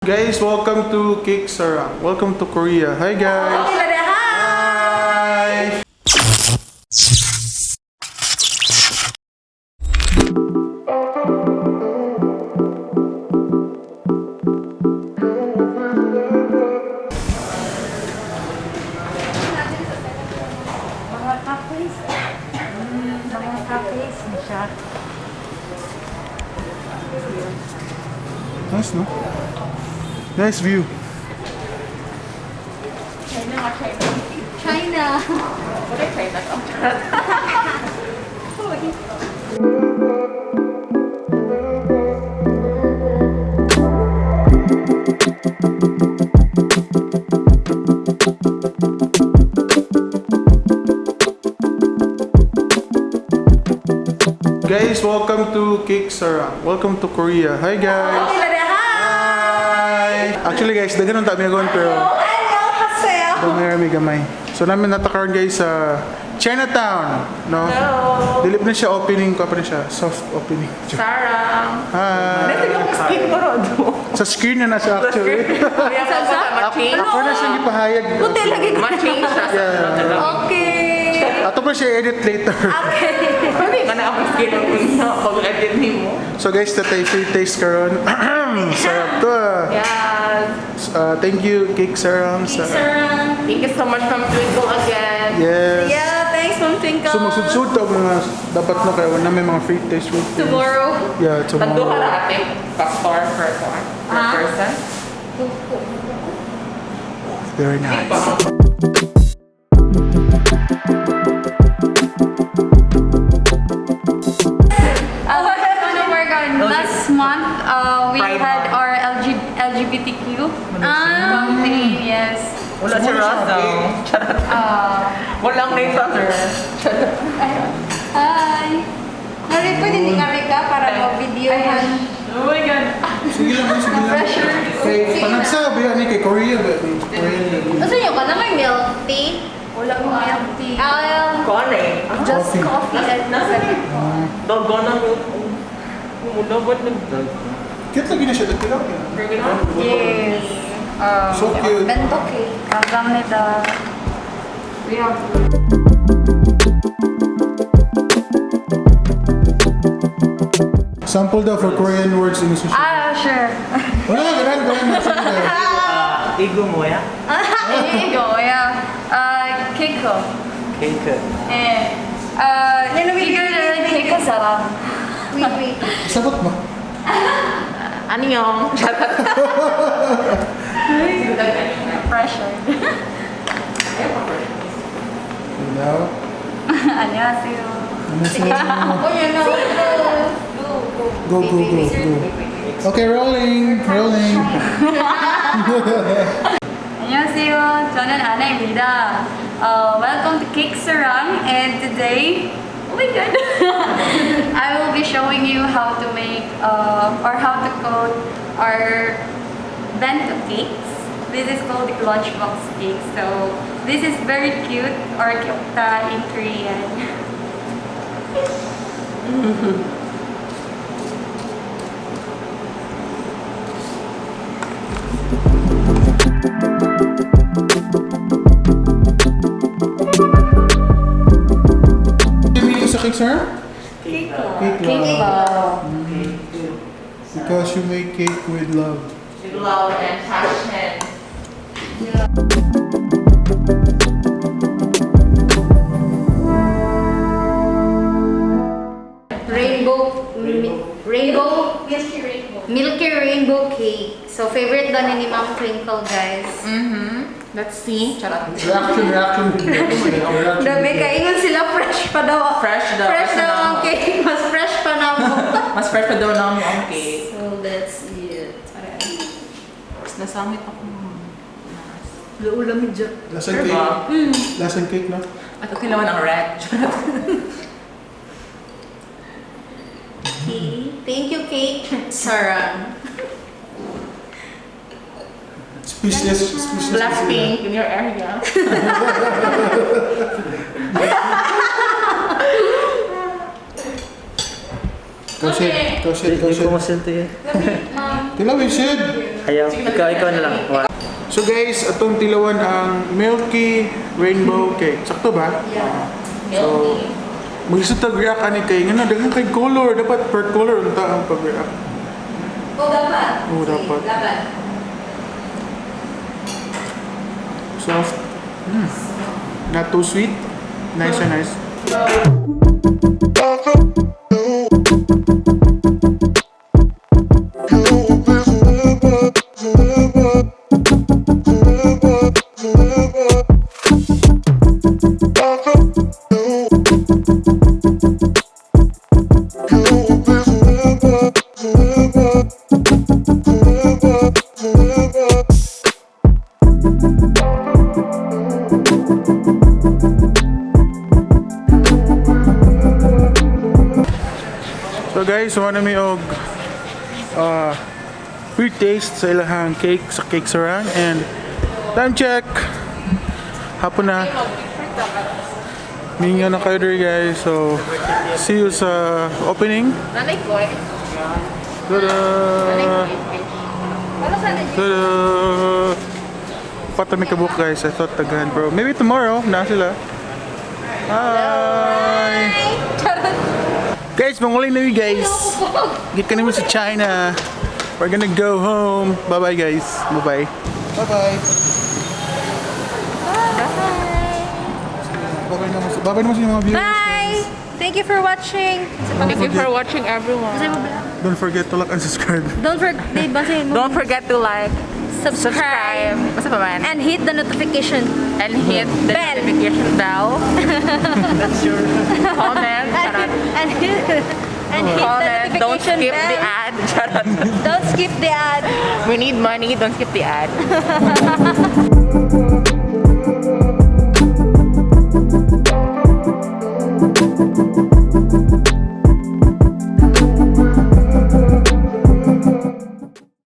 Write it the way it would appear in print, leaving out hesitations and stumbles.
Guys, welcome to Cake Sarang. Welcome to Korea. Hi, guys. Hi! Hi. Mga cafes. Mga cafes na siya. Nice, no? Nice view. China. Guys, welcome to Cake Sarang. Welcome to Korea. Hi, guys. Hi. Actually, guys, daghan ng tabi agon pero gamay rami gamay. So namin natakaroon, guys, sa Chinatown, no? Hello! Dilip na siya opening ko pa na siya, soft opening. Sarah! Hi. Nasa yung skin ko rodo. Sa screen na na siya actually. Kaya sa ma-change. Ako na siyang ipahayag. Buti lagi ko. Ma-change siya sa Yeah. Okay. Ato pa siya edit later. Okay. Pwede ka na akong skin ang una pag-edit nimo. So guys, tatay free taste karon. Sarap to ah. Yes! Thank you, Cake Sarang. Sa Sarang. Thank you so much from Twinkle again. Yes. Yeah, thanks, Ma'am Twinkle. So magsudsud to mga dapat no kay wala may mga free taste food. Tomorrow. Yeah, tomorrow. Tagduha ra ate. Pastor per per Ah. person. Very nice. Ano work on? Last month, we Pride had Month. our LGBTQ campaign, yes. Wala si Ross daw. Walang name sir. Hi! Nari, pwede ni ka para ma-videohan. Oh my God. Sige lang, sige lang. Pressure. Kay panagsabi ani kay Korea ba ni? Korean ba ni? Gusto niyo ka na may milk tea? Wala mo milk tea. Kone. Just Coffee. coffee and Nasa Dalgona milk. Umulabot ng Cute lagi na siya dagko. Yes. So cute. Bento cake. 감사합니다. We have Sample daw for Korean words in English. Ah, sure. Wala, ganun, ganun. Sige lang. 이거 뭐야? 이거 yeah. 케이크. 케이크. 예. wait, 이거는 wait, wait, 케이크 사람. Wait, wait. Sagot mo. Ano yung? Pressure. Now, 안녕하세요. ano sila? Oh, yun na. Go, go. Go, go, go, go. Okay, rolling, rolling. 안녕하세요. 저는 아나입니다. Welcome to Cake Sarang, and today, oh my God, I will be showing you how to make or how to coat our bento cakes. This is called the lunchbox cake. So this is very cute or kyukta in Korean. Ano meaning sa cake, sir? Cake. Cake Cake. love. Because you make cake with love. With love and passion. Rainbow, rainbow, Milky rainbow. Milky Rainbow Cake. So, favorite daw ni Ma'am Twinkle, guys. Let's see. Charot. Reaction, reaction video. Reaction Grabe, video. kaingon sila fresh pa daw. Fresh daw. Fresh daw ang cake. Mas fresh pa na mo. Mas fresh pa daw na ang cake. So, let's eat. Mas nasangit ako. Ulamig dyan. Lasang cake. Diba? Lasang cake, no? At okay naman ang red. Charot. Okay. Thank you, Cake. Sarang. Speechless, speechless. Blackpink in your area. Go shit, go shit, go 이거 shit. masinti. Tilaw sid. Ayaw, ikaw na lang. One. So guys, atong tilawan ang Milky Rainbow Cake. Sakto ba? Yeah. So, maglisod tag react ani kay ngano daghan kay color, dapat per color unta ang pag-react. Oh, dapat. Oo, dapat. Dapat. Soft. Not too sweet. Nice and nice. So guys, wala mi og pre-taste sa ilahang cake sa Cake Sarang and time check. Hapon na. Minga na kayo diri, guys. So see you sa opening. Nanay ko eh. Tada! Tada! Patami ka book, guys. I thought tagahan bro. Maybe tomorrow na sila. Hi! Guys, mangulay na mi, guys. Get ka naman sa China. We're gonna go home. Bye-bye, guys. Bye-bye. Bye-bye. Bye-bye naman sa, bye-bye naman sa inyong mga viewers. Bye! Thank you for watching. Thank you for watching, everyone. Don't forget to like and subscribe. Don't forget, basahin mo. Don't forget to like, Subscribe. subscribe, basta pa man, And hit the notification. And hit the Bell. Notification bell. That's your... Comment, charot. And hit the Comment, don't notification skip bell. the ad. Charot. Don't skip the ad. We need money, don't skip the ad.